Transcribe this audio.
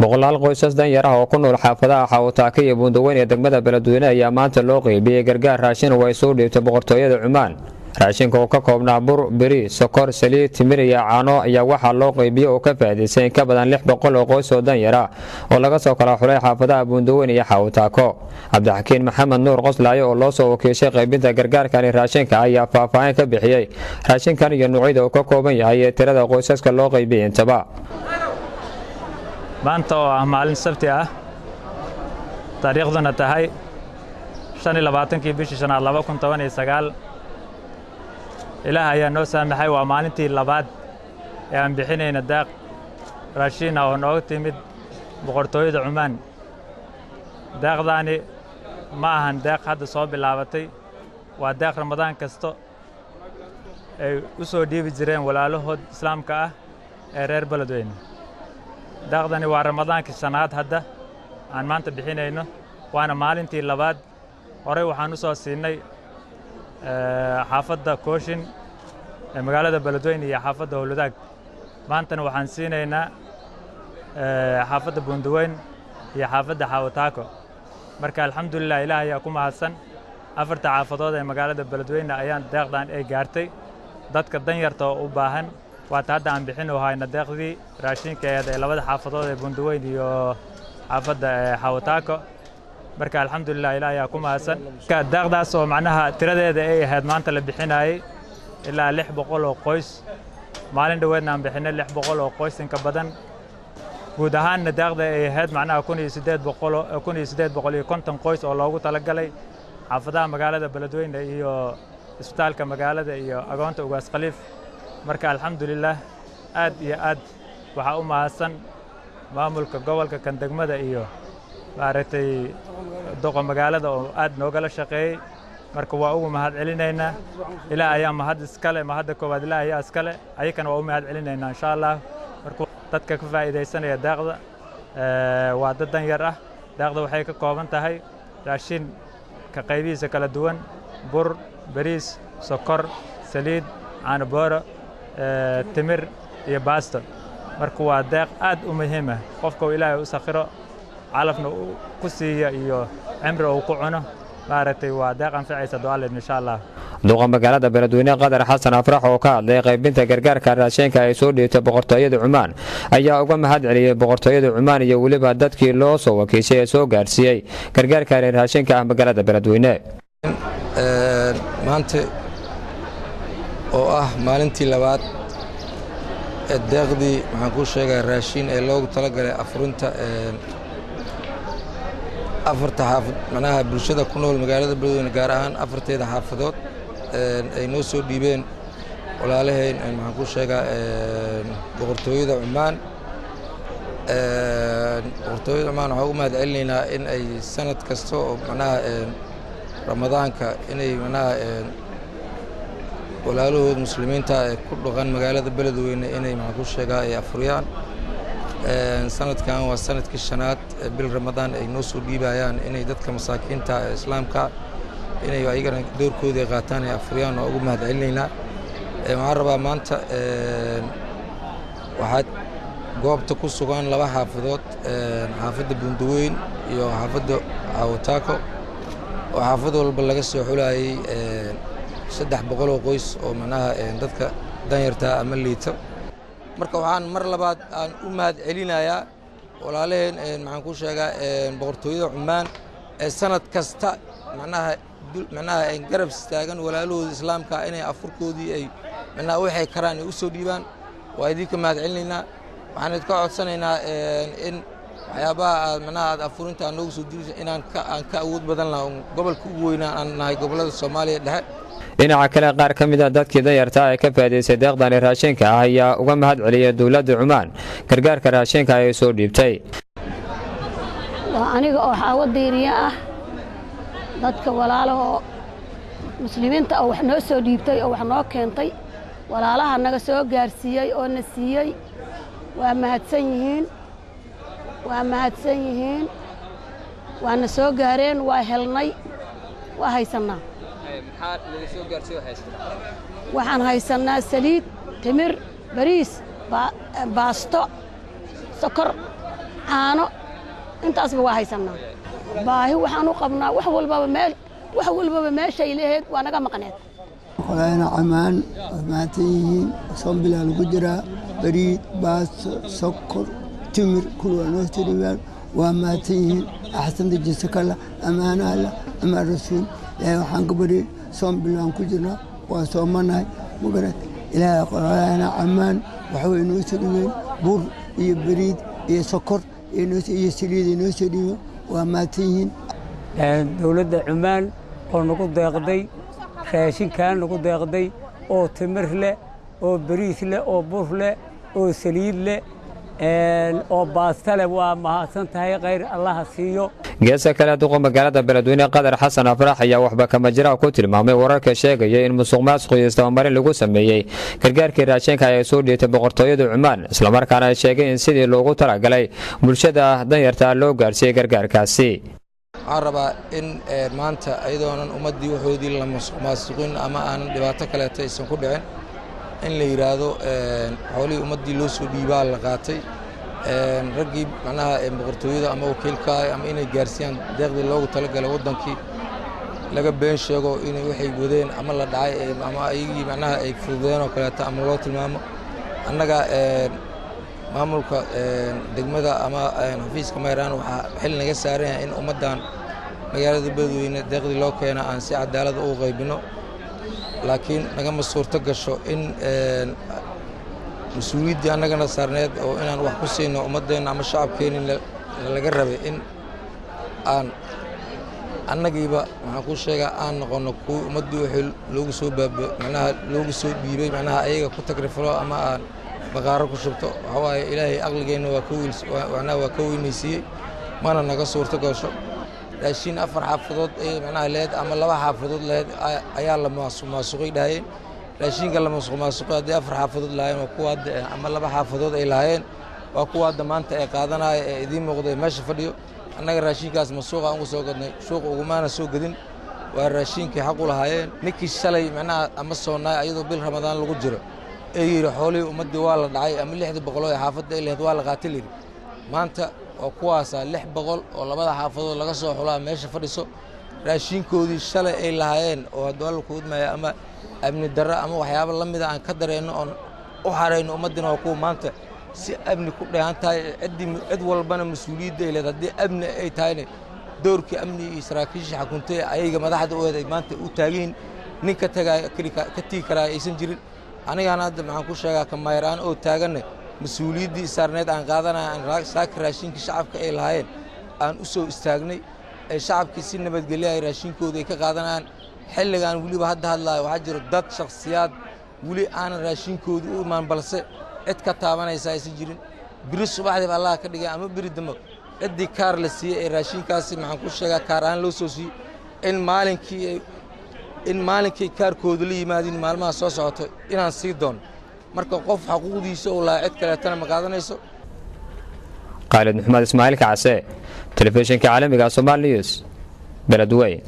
Boqolaal qoysas danyar ah oo ku nool xaafadaha Xawataaka iyo Buundaweyn ee degmada Beledweyne ayaa maanta loo qeybiyey gargaar raashin oo ay soo dhiibtay boqortooyada Cumaan. Raashinka oo ka koobnaa bur, beri, sokor, saliid, timir iyo caano ayaa waxaa loo qeybiyey oo ka faa'iidaystay in ka badan 600 oo qoys oo danyar ah oo laga soo kala xulay xaafadaha Buundaweyn iyo Xawataako. Cabdixakiin Maxamed Nuur Qoslaayo oo loo soo wakiishay qaybinta gargaarkani raashinka ayaa faahfaahin ka bixiyey raashinkan iyo noocyada uu ka kooban yahay ee tirada qoysaska loo qaybiyey intaba. Maanta oo ah maalin Sabti ah, taariikhduna tahay 25-kii bishii shanaad 2019, Ilaah ayaa noo saamaxay. Waa maalintii labaad ee aan bixinayna daaq raashiin ah oo nooga timid boqortooyada Cumaan. Deeqdaani ma ahan deeq hadda soo bilaabatay, waa deeq Ramadaan kasta ay u soo dhiibi jireen walaalahood Islaamka ah ee reer Beledweyne. Deeqdani waa Ramadaankii shanaad hadda aan maanta bixinayno, waana maalintii labaad. Horey waxaan u soo siinay xaafadda Kooshin ee magaalada Beledweyne iyo xaafadda Howlwadaag. Maantana waxaan siinaynaa xaafadda Buundaweyn iyo xaafadda Xaawataako. Marka alxamdulilah, Ilaah ayaa ku mahadsan. Afarta xaafadood ee magaalada Beledweyne ayaan deeqdan ay gaartay, dadka danyarta oo u baahan. Waata hadda aan bixin oo hayna deeqdii raashinkeeda ee labada xaafadood ee Buundaweyn iyo xaafadda Xaawataako. Marka alxamdulilah, Ilaah ayaa ku mahadsan. Deeqdaas oo macnaha tiradeeda ay ahayd maanta la bixinayay ilaa 600 oo qoys, maalin dhoweedna aan bixinay 600 oo qoys inka badan. Guud ahaanna deeqda ay ahayd macnaha 1850 qoys oo loogu talagalay xaafadaha magaalada Beledweyne iyo isbitaalka magaalada iyo agoonta Ugaas Khaliif. Marka alxamdulilah, aad iyo aad waxaa u mahadsan maamulka gobolka, kan degmada iyo maaragtay doqa magaalada oo aad noogala shaqeeyey. Marka waa ugu mahad celinaynaa. Ilaah ayaa mahad iskale, mahadda koowaad Ilaah ayaa iskale, ayakana waa u mahad celinaynaa insha Allah. Marka dadka ka faa'iidaysanaya deeqda waa dad danyar ah. Deeqda waxay ka kooban tahay raashin ka qaybihiisa kala duwan: bur, bariis, sokor, saliid, caano booro, timir iyo baasto. Marka waa deeq aad u muhiim ah. Qofka uu Ilaahay u sakhiro, calafna uu ku siiya iyo cimri uu ku cuno, maaragtay waa deeq anficaysa du'aalid insha Allah. Duqa magaalada Beledweyne Qadar Xasan Afrax oo ka hadlay qaybinta gargaarka raashinka ay soo dhiibtay boqortooyada Cumaan ayaa uga mahad celiyey boqortooyada Cumaan iyo weliba dadkii loo soo wakiishay ee soo gaarsiiyey gargaarka raashinka ah magaalada Beledweyne. Maanta oo ah maalintii labaad ee deeqdii, waxaan kuu sheegaya, raashin ee loogu talagalay afurinta afarta xaafad, macnaha bulshada ku nool magaalada Beledweyne, gaar ahaan afarteeda xaafadood, ay noo soo dhiibeen walaalaheen, maxaan kuu sheegaa, boqortooyada Cumaan. Boqortooyada Cumaan waxaan ugu mahad celinaynaa in ay sanad kasta oo macnaha Ramadaanka inay macnaha walaalahood muslimiinta ee ku dhaqan magaalada Beledweyne inay, maxaan kuu sheegaa, ay afuriyaan. Sanadkan waa sanadkii shanaad ee bil Ramadaan ay noo soo dhiibayaan inay dadka masaakiinta ee Islaamka inay ayagana doorkoodii qaataan ay afuriyaan. Waa ugu mahad celinaynaa. Waxaan rabaa maanta waxaad goobta ku sugan laba xaafadood, xaafadda Buundaweyn iyo xaafadda Xaawataako, oo xaafad walba laga soo xulayay 300 oo qoys oo macnaha dadka danyartaa ama liita. Marka waxaan mar labaad aan u mahad celinayaa walaalaheen, maxaan kuu sheegaa, boqortooyada Cumaan ee sanad kasta macnaha garab istaagan walaalahooda Islaamka inay afurkoodii ay macnaha waxay karaan ay u soo dhiibaan. Waa idinka mahad celinaynaa. Waxaan idinka codsanaynaa in waxyaabaha aad macnaha aad afurinta aad noogu soo diibisa inaan aan ka awood badan laha gobolka ugu weynaa aan nahay gobollada Soomaaliya dhexe. Dhinaca kale, qaar ka mid a dadkii danyarta ee ka faa'iidaystay deeqdani raashinka ah ayaa uga mahad celiyey dowladda Cumaan gargaarka raashinka ay soo dhiibtay. Waa aniga oo Xaawo Diiriye ah. Dadka walaalahoo muslimiinta oo wax noo soo dhiibtay oo wax noo keentay, walaalaha naga soo gaarsiiyey oo na siiyey, waa mahadsan yihiin, waa mahadsan yihiin. Waana soo gaareen, waa helnay, waa haysannaa. Waxaan haysannaa saliid, timir, bariis, baasto, sokor, Caano intaasba waa haysannaa. Baahi waxaan u qabnaa wax walbaba meel, wax walbaba meeshay laheyd waa naga maqneed. Qolaana Camaan waa mahadsan yihiin. Soon bilaa lagu jiraa, bariid, baasto, sokor, timir kul waa noo soo dhiibaan. Waa mahadsan yihiin. Axsanta jasakalla, amaana Allah, amaan rasuul. Ilaahay waxaan ka baryay, soon bilaan ku jirnaa, waa soomanahay, magarat. Ilaahay qolaana Camaan waxbay noo soo dhiibeen, bur iyo bariid iyo sokor iyo saliid noo soo dhiibeen. Waa mahadsan yihiin. Dowladda Cumaan oo nagu deeqday raashinkan, nagu deeqday oo timir leh oo bariis leh oo bur leh oo saliid leh oo baasta leh, waa mahadsan tahay. Khayr Allaha siiyo. Geesa kale, duqa magaalada Beledweyne Qadar Xasan Afrax ayaa waxba kama jiraan ku tilmaamay wararka sheegaya in musuq maasuq iyo isdabamarin lagu sameeyey gargaarkii raashinka ay soo dhiibtay boqortooyada Cumaan, islamarkaana ay sheegay in sidii loogu talagalay bulshada danyarta loo gaarsiiyey gargaarkaasi. Waxaan rabaa in maanta iyadoonan ummaddii waxoodii la musuq maasuqin ama aanan dhibaato kaleeto aysan ku dhicin in la yidhaahdo xoolihii ummaddii loo soo dhiibaa la qaatay, raggii macnaha boqortooyada ama wakiilka ama inay gaarsiiyaan deeqdii loogu talagalay waddankii laga been sheego inay waxay wadeen ama la dhacay ama ayagii macnaha ay fududeen oo kaleeto ama loo tilmaamo. Annaga maamulka degmada ama xafiiska mayraan waxaa xil naga saaran yahay in ummaddan magaalada Beledweyne deeqdii loo keena aan si cadaalada ugu qaybino, laakiin nagama suurto gasho in mas-uuliyaddii annagana saarneed oo inaan wax ku siino ummaddeenna ama shacabkeenni laga rabay in aan annagiiba, waxaan kuu sheegaa, aan noqonno kuwii ummaddii wixii loogu soo baab macnaha loogu soo dhiibay macnaha ayaga ku tagrifalo ama aan baqaaro ku shubto. Waxaa waaye Ilaahay aqligeenna waa ka wiil macnaha waa ka weynaysiiyey, mana naga suurto gasho. Raashiin afar xaafadood ay macnaha lehed ama laba xaafadood laheyd ayaa la maasuq maasuqay dhahayeen. Raashinka la musuq maasuqay haddii afar xaafadood lahaayeen, waa kuwa hadda, ama laba xaafadood ay lahaayeen, waa kuwa hadda maanta ee qaadanaya ee idiin muuqda ee meesha fadhiyo. Annaga raashinkaas ma suuqa aan ugu soo gadnay? Suuqa ugumaana soo gadin. Waa raashinkii xaq u lahaayeen. Ninkii shalay macnaha ama soonaay ayadoo bil Ramadaan lagu jiro ee yidhi xoolihii ummaddii waa la dhacay ama 600 ee xaafadda ay lahayd waa la qaatay layidhi, maanta waa kuwaasaa 600 oo labada xaafadood laga soo xulaa meesha fadhiso, raashinkoodii shalay ay lahaayeen oo hadduu Alla ku idmaya ama amni darro ama waxyaabo la mida aan ka dareenno oon u xarayno ummaddina, waa kuwa maanta si amni ku dheehan tahay. Ciddii cid walbana mas-uuliyadda ay leed haddii amni ay tahayna, doorkii amni iyo saraakiishii xakuntay ayaga madaxda u eed ay maanta u taagiin nin ka tagaay ka tigi karaa aysan jirin. Anigaana hadda maxaan ku sheegaa, ka mayraan oo taaganne, mas-uuliyaddii saarneed aan qaadanaya, aan saaka raashinkii shacabka ay lahaayeen aan u soo istaagnay ee shacabkii si nabadgelya ay raashinkooda ay ka qaadanayaan. Xilligaan weliba hadda hadlaayo waxaa jiro dad shakhsiyaad weli aanan raashinkooda u imaan, balse cid ka taabanaysa aysan jirin. Biri subaxdiiba Allaha ka dhigay ama biri dambe ciddii kaar la siiyey ee raashinkaasi, maxaan ku sheegaa, kaar ahaan loo soo siiyey, in maalinkii kaarkooda la yimaadin maalmaha soo socoto inaan sii doono. Marka qof xaquuqdiisa uu lahaa cid kaleetana ma qaadanayso. Khaalid Maxamed Ismaaciil Kacse, telefishinka caalamiga Somal News, Beledweyn.